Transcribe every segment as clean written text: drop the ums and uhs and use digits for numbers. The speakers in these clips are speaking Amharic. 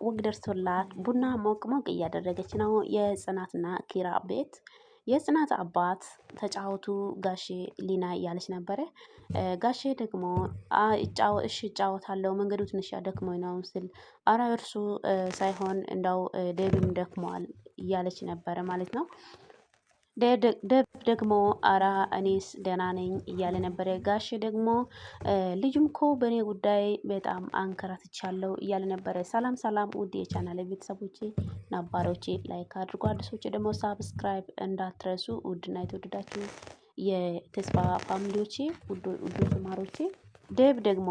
ወግ ደርሶላት ቡና ሞቅ ሞቅ እያደረገች ነው። የጽናትና ኪራ ቤት የጽናት አባት ተጫወቱ ጋሼ ሊና እያለች ነበረ። ጋሼ ደግሞ እሺ እጫወታለሁ መንገዱ ትንሽ ያደክመኝ ነው ስል አረ እርሱ ሳይሆን እንዳው ደብም ደክመዋል እያለች ነበረ ማለት ነው። ደብ ደግሞ አራ እኔስ ደህና ነኝ እያለ ነበረ። ጋሼ ደግሞ ልጁም እኮ በእኔ ጉዳይ በጣም አንከራትቻለሁ እያለ ነበረ። ሰላም ሰላም፣ ውድ የቻናል ቤተሰቦቼ ነባሮቼ like አድርጎ አዲሶቼ ደግሞ subscribe እንዳትረሱ። ውድና የተወደዳችሁ የተስፋ family ዎቼ ውዶች ተማሪዎቼ፣ ደብ ደግሞ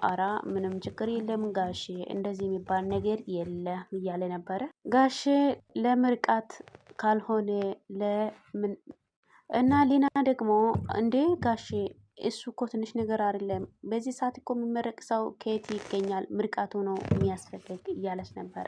አራ ምንም ችግር የለም ጋሼ፣ እንደዚህ የሚባል ነገር የለም እያለ ነበረ። ጋሼ ለምርቃት ካልሆነ ለምን እና ሊና ደግሞ እንዴ ጋሼ እሱ እኮ ትንሽ ነገር አይደለም። በዚህ ሰዓት እኮ የሚመረቅ ሰው ከየት ይገኛል? ምርቃቱ ነው የሚያስፈልግ እያለች ነበረ።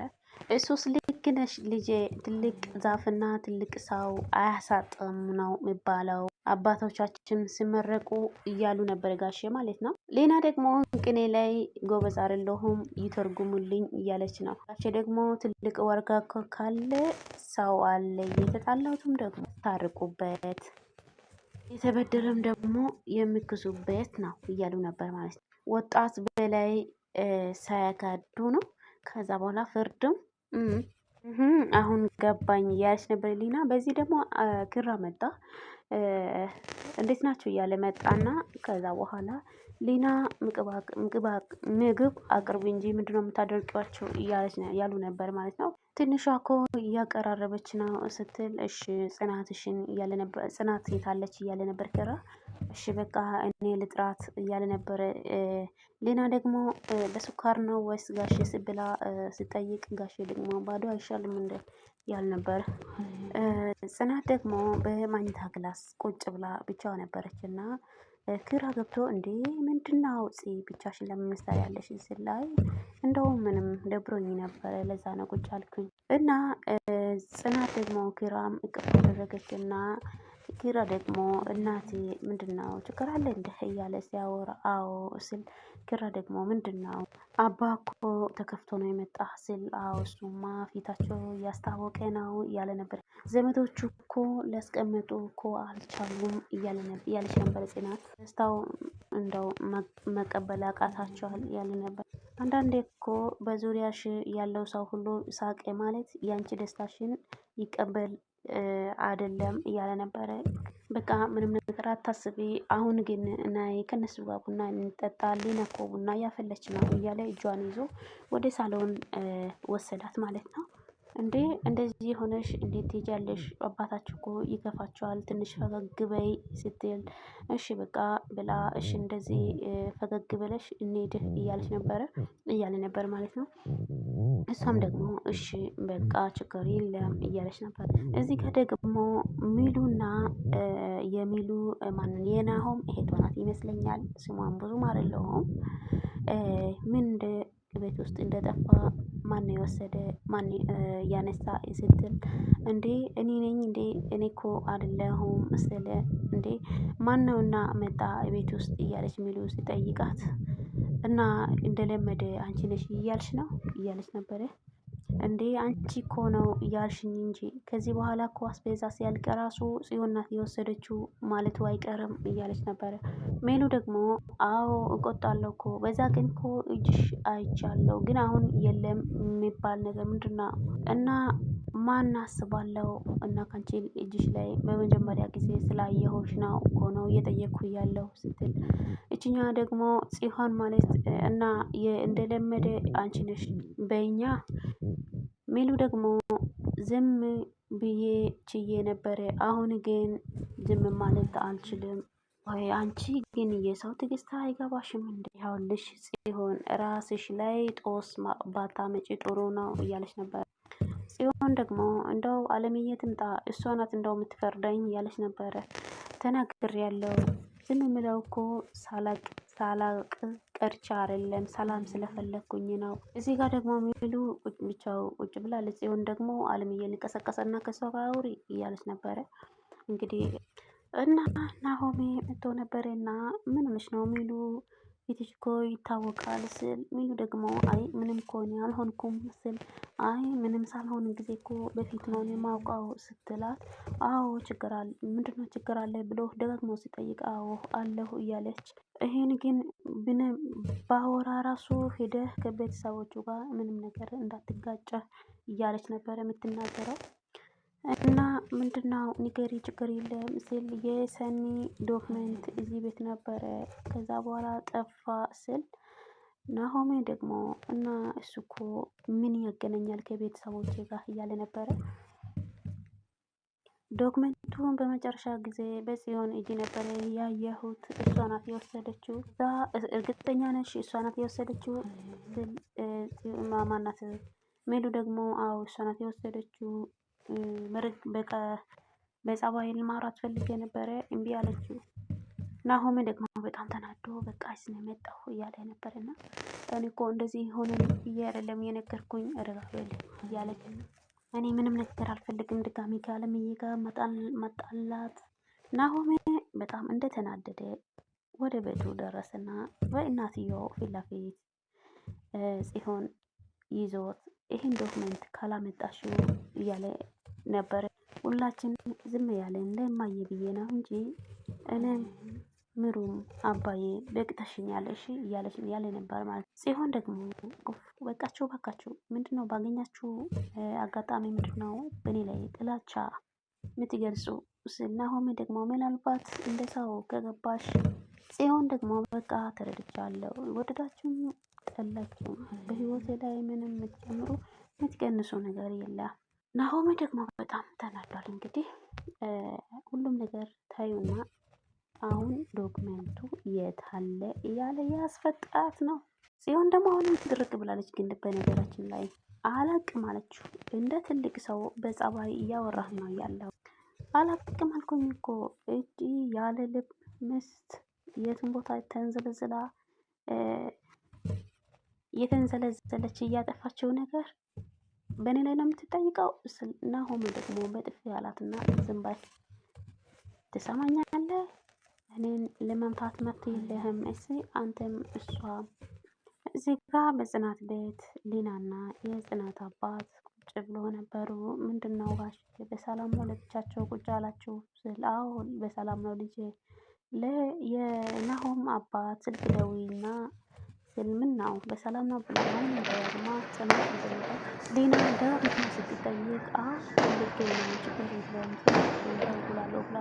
እሱስ ልክ ነሽ ልጄ፣ ትልቅ ዛፍና ትልቅ ሰው አያሳጥም ነው የሚባለው አባቶቻችን ሲመረቁ እያሉ ነበር ጋሼ ማለት ነው። ሌና ደግሞ ቅኔ ላይ ጎበዝ አይደለሁም ይተርጉሙልኝ እያለች ነው። ጋሼ ደግሞ ትልቅ ወርጋ ካለ ሰው አለ፣ የተጣላሁትም ደግሞ ታርቁበት፣ የተበደረም ደግሞ የሚክሱበት ነው እያሉ ነበር ማለት ነው። ወጣት በላይ ሳያካዱ ነው። ከዛ በኋላ ፍርድም አሁን ገባኝ እያለች ነበር ሊና። በዚህ ደግሞ ክራ መጣ። እንዴት ናቸው እያለ መጣና ከዛ በኋላ ሊና ምግብ አቅርቢ እንጂ ምንድነው የምታደርቂዋቸው ያሉ ነበር ማለት ነው። ትንሿ እኮ እያቀራረበች ነው ስትል እሺ ጽናትሽን እያለ ነበር። ጽናት የታለች እያለ ነበር ኪራ። እሺ በቃ እኔ ልጥራት እያለ ነበረ። ሌና ደግሞ በስኳር ነው ወይስ ጋሼ ስብላ ስጠይቅ ጋሼ ደግሞ ባዶ አይሻልም እንደ ያል ነበር። ጽናት ደግሞ በማኝታ class ቁጭ ብላ ብቻዋ ነበረች እና ኪራ ገብቶ እንዴ ምንድነው ጽ ብቻሽን ለምን ያለሽ ስላይ እንደውም ምንም ደብሮኝ ነበረ ለዛ ነው ቁጭ አልኩኝ። እና ጽናት ደግሞ ኪራም እቅፍ አደረገች እና ኪራ ደግሞ እናቴ ምንድነው ችግር አለ እንዲህ እያለ ሲያወራ አዎ ስል ኪራ ደግሞ ምንድነው አባ እኮ ተከፍቶ ነው የመጣ ስል አዎ እሱማ ፊታቸው እያስታወቀ ነው እያለ ነበር። ዘመዶቹ እኮ ሊያስቀምጡ እኮ አልቻሉም እያለች ነበር ጽናት። ደስታው እንደው መቀበል አቃታቸዋል እያለ ነበር። አንዳንዴ እኮ በዙሪያሽ ያለው ሰው ሁሉ ሳቄ ማለት ያንቺ ደስታሽን ይቀበል አይደለም እያለ ነበረ። በቃ ምንም ነገር አታስቢ፣ አሁን ግን ናይ ከነሱ ጋር ቡና እንጠጣ፣ ሊና እኮ ቡና እያፈለች ነው እያለ እጇን ይዞ ወደ ሳሎን ወሰዳት ማለት ነው። እንዴ እንደዚህ ሆነሽ እንዴት ትሄጃለሽ? አባታችሁ እኮ ይከፋቸዋል፣ ትንሽ ፈገግ በይ ስትል እሺ በቃ ብላ እሺ እንደዚህ ፈገግ ብለሽ እንሂድ እያለች ነበረ እያለ ነበር ማለት ነው። እሷም ደግሞ እሺ በቃ ችግር የለም እያለች ነበር። እዚህ ጋር ደግሞ ሚሉና የሚሉ ማንን የናሆም እህቷ ናት ይመስለኛል። ስሟን ብዙም አይደለሁም ምን እንደ ቤት ውስጥ እንደጠፋ ማን የወሰደ ማን ያነሳ ስትል እንዴ እኔ ነኝ እንዴ እኔ እኮ አይደለሁም ስለ እንዴ ማን ነውና መጣ ቤት ውስጥ እያለች ሚሉ ሲጠይቃት እና እንደለመደ አንቺ ነሽ እያልሽ ነው እያለች ነበረ። እንዴ አንቺ እኮ ነው እያልሽኝ እንጂ ከዚህ በኋላ እኮ አስቤዛ ሲያልቅ ራሱ ጽዮን ናት የወሰደችው ማለቱ አይቀርም እያለች ነበረ። ሜሉ ደግሞ አዎ እቆጣለሁ እኮ በዛ ግን እኮ እጅሽ አይቻለሁ፣ ግን አሁን የለም የሚባል ነገር ምንድን ነው እና ማን አስባለው እና ካንቺ እጅሽ ላይ በመጀመሪያ ጊዜ ስላየሁሽ ነው እኮ ነው እየጠየቅኩ ያለሁ ስትል፣ እችኛዋ ደግሞ ጽዮን ማለት እና እንደለመደ አንቺ ነሽ በኛ። ሜሉ ደግሞ ዝም ብዬ ችዬ ነበረ፣ አሁን ግን ዝም ማለት አልችልም። ወይ አንቺ ግን የሰው ትዕግስት አይገባሽም እንዴ? ይኸውልሽ ጽዮን ራስሽ ላይ ጦስ ባታመጪ ጥሩ ነው እያለች ነበር። ጽዮን ደግሞ እንደው አለምዬ ትምጣ እሷ ናት እንደው የምትፈርደኝ እያለች ነበረ። ተናግሬያለሁ ዝም የምለው እኮ ሳላቅ ሳላቅ ቀርቻ አይደለም ሰላም ስለፈለግኩኝ ነው። እዚህ ጋር ደግሞ ሚሉ ብቻው ቁጭ ብላለች። ጽዮን ደግሞ አለምዬ ልቀሰቀሰና ከሷ ጋር አውሪ እያለች ነበረ። እንግዲህ እና ናሆሜ መጥቶ ነበረ እና ምን ሆነሽ ነው ሚሉ ፊትሽ እኮ ይታወቃል ስል ሚሉ ደግሞ አይ ምንም እኮ እኔ አልሆንኩም ስል አይ ምንም ሳልሆን ጊዜ እኮ በፊት ነው የማውቀው ስትላት፣ አዎ ችግር አለ ምንድነው ችግር አለ ብሎ ደጋግሞ ሲጠይቅ አዎ አለሁ እያለች፣ ይሄን ግን ባወራ ራሱ ሄደህ ከቤተሰቦቹ ጋር ምንም ነገር እንዳትጋጨ እያለች ነበር የምትናገረው። እና ምንድነው ንገሪ ችግር የለም ስል የሰኒ document እዚህ ቤት ነበረ ከዛ በኋላ ጠፋ ስል፣ ናሆሜ ደግሞ እና እሱ እኮ ምን ያገናኛል ከቤተሰቦቼ ጋር እያለ ነበረ። Document ኡን በመጨረሻ ጊዜ በጽዮን እጅ ነበረ ያየሁት፣ እሷ ናት የወሰደችው። እዛ እርግጠኛ ነሽ እሷ ናት የወሰደችው ስል ማናት ሜሉ ደግሞ አዎ እሷ ናት የወሰደችው፣ በቃ በጸባይ ማውራት ፈልጌ ነበረ እምቢ አለችው። ናሆሜ ደግሞ በጣም ተናዶ በቃ ነው የመጣሁ እያለ ነበርና እኔ እኮ እንደዚህ ሆነን ብዬ አይደለም የነገርኩኝ ረጋ በል እያለች፣ እኔ ምንም ነገር አልፈልግም ድጋሚ ከአለምዬ ጋር መጣላት። ናሆሜ በጣም እንደተናደደ ወደ ቤቱ ደረሰና በእናትየው ፊት ለፊት ጽዮን ይዞት ይህን document ካላመጣሽው እያለ ነበረ። ሁላችን ዝም ያለን ለማየ ብዬ ነው እንጂ እኔም ምሩም አባዬ በቅተሽኛል እሺ እያለች ያለ ነበር ማለት ነው። ጽዮን ደግሞ በቃችሁ ባካችሁ፣ ምንድነው ባገኛችሁ አጋጣሚ ምንድነው በእኔ ላይ ጥላቻ የምትገልጹ ስል፣ ናሆሜ ደግሞ ምናልባት እንደ ሰው ከገባሽ፣ ጽዮን ደግሞ በቃ ተረድቻለሁ፣ ወደዳችሁም ጠላችሁም በህይወቴ ላይ ምንም የምትጨምሩ የምትቀንሱ ነገር የለም። ናሆሜ ደግሞ በጣም ተናዷል። እንግዲህ ሁሉም ነገር ታዩና አሁን document ኡ የት አለ እያለ ያስፈጣት ነው። ጽዮን ደግሞ አሁንም ድርቅ ብላለች። ግን በነገራችን ላይ አላቅም አለችው። እንደ ትልቅ ሰው በጸባይ እያወራህ ነው ያለው። አላቅም አልኩኝ እኮ፣ እጅ ያለ ልብ ምስት የትም ቦታ ተንዘልዝላ እየተንዘለዘለች እያጠፋችው ነገር በእኔ ላይ ነው የምትጠይቀው። ናሆም ደግሞ በጥፊ አላትና ዝም በል ትሰማኛለህ? እኔን ለመምታት መብት የለህም። እሺ አንተም እሷ። እዚህ ጋ በጽናት ቤት ሊናና የጽናት አባት ቁጭ ብሎ ነበሩ። ምንድን ነው ጋሽ በሰላም ነው ለብቻቸው ቁጭ አላችሁ? ስል አዎ በሰላም ነው ልጄ። የናሆም አባት ስልክ ደውይና ስል ምን ነው በሰላም ነው ብላ ደጋግማ ጽናት ሊና ደጋግማ ስትጠይቅ አዎ ፈልጌ ነው ችግር የለውም ደውላለሁ ብላ።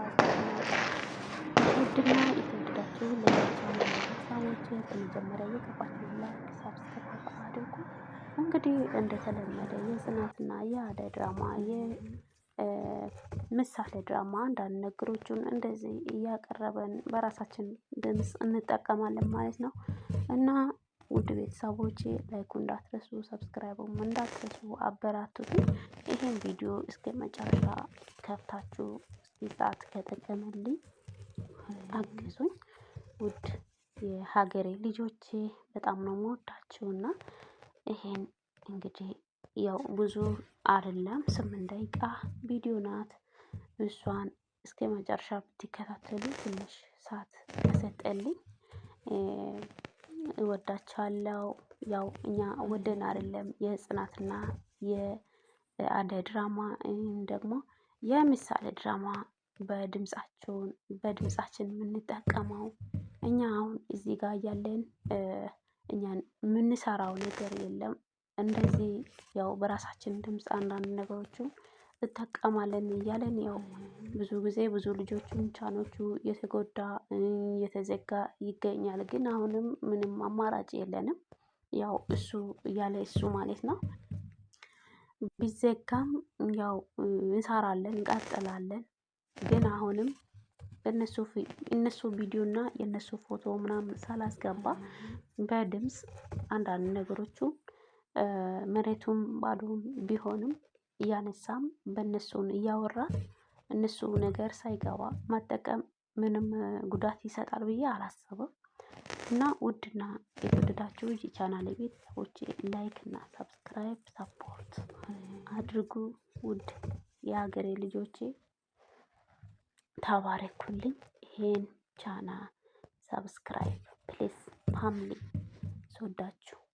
ውድና የተወደዳችሁ ለቻናል ቤተሰቦች በመጀመሪያ እየገባችሁ like፣ subscribe አድርጉ። እንግዲህ እንደተለመደ የጽናትና የአደይ ድራማ የምሳሌ ድራማ አንዳንድ ነገሮችን እንደዚህ እያቀረበን በራሳችን ድምፅ እንጠቀማለን ማለት ነው። እና ውድ ቤተሰቦቼ like ኡ እንዳትረሱ፣ subscribe ኡም እንዳትረሱ፣ አበራቱትኝ። ይሄን ቪዲዮ እስከ መጨረሻ ከፍታችሁ እስኪ ሰዓት ከጠቀመልኝ አግዙኝ። ውድ የሀገሬ ልጆቼ በጣም ነው የምወዳችሁና ይሄን እንግዲህ ያው ብዙ አይደለም 8 ደቂቃ ቪዲዮ ናት። እሷን እስከ መጨረሻ ብትከታተሉ ትንሽ ሰዓት ከሰጠልኝ እወዳችኋለሁ። ያው እኛ ወደን አይደለም የጽናትና የአደይ ድራማ ደግሞ የምሳሌ ድራማ በድምጻቸውን በድምጻችን የምንጠቀመው፣ እኛ አሁን እዚህ ጋር እያለን እኛን የምንሰራው ነገር የለም። እንደዚህ ያው በራሳችን ድምጽ አንዳንድ ነገሮችን እጠቀማለን እያለን ያው ብዙ ጊዜ ብዙ ልጆችን ቻኖቹ እየተጎዳ እየተዘጋ ይገኛል። ግን አሁንም ምንም አማራጭ የለንም። ያው እሱ እያለ እሱ ማለት ነው። ቢዘጋም ያው እንሰራለን እንቀጥላለን። ግን አሁንም በእነሱ እነሱ ቪዲዮ እና የእነሱ ፎቶ ምናምን ሳላስገባ በድምጽ አንዳንድ ነገሮቹ መሬቱም ባዶም ቢሆንም እያነሳም በእነሱን እያወራን እነሱ ነገር ሳይገባ መጠቀም ምንም ጉዳት ይሰጣል ብዬ አላስብም። እና ውድና የተወደዳችሁ የቻናሌ ቤተሰቦቼ like እና subscribe support አድርጉ። ውድ የሀገሬ ልጆቼ ተባረኩልኝ። ይሄን channel subscribe please። Family። ስወዳችሁ።